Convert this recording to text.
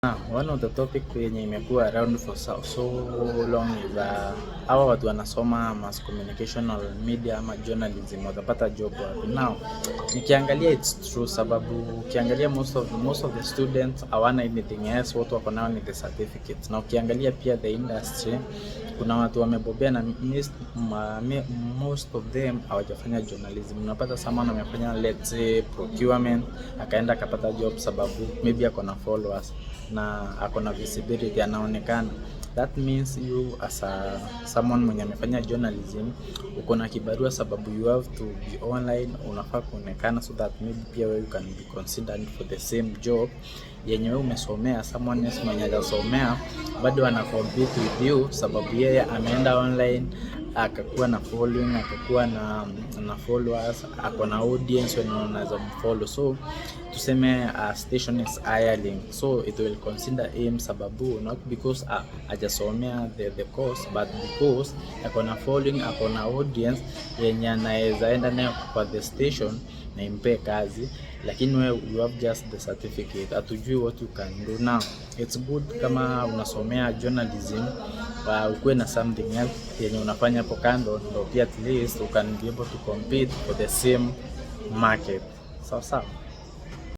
One of the topic yenye imekuwa around for so long is hawa watu wanasoma mass communication or media ama journalism watapata job wapi? Now, nikiangalia, it's true, sababu ukiangalia most of the students hawana anything else, watu wako nao ni the certificates. Na ukiangalia pia the industry, kuna watu wamebobea na most of them hawajafanya journalism. Unapata someone amefanya, let's say, procurement, akaenda akapata job sababu maybe ako na followers na ako na visibility, anaonekana. That means you as a someone mwenye amefanya journalism, uko na kibarua sababu you have to be online, unafaa kuonekana so that maybe pia wewe you can be considered for the same job yenye wewe umesomea. Someone else mwenye hajasomea bado ana compete with you sababu yeye ameenda online, akakuwa na following, akakuwa na followers, ako na audience wenye wanaweza mfollow. So tuseme a station is hiring, so it will consider him sababu not because hajasomea the course, but because ako na following, ako na audience yenye anaweza enda nayo kwa the station na impe kazi. Lakini wewe, you have just the certificate, hatujui what you can do. Now, it's good kama unasomea journalism, ukuwe na something else yenye unafanya hapo kando, ndo pia at least you can be able to compete for the same market. Sawa sawa.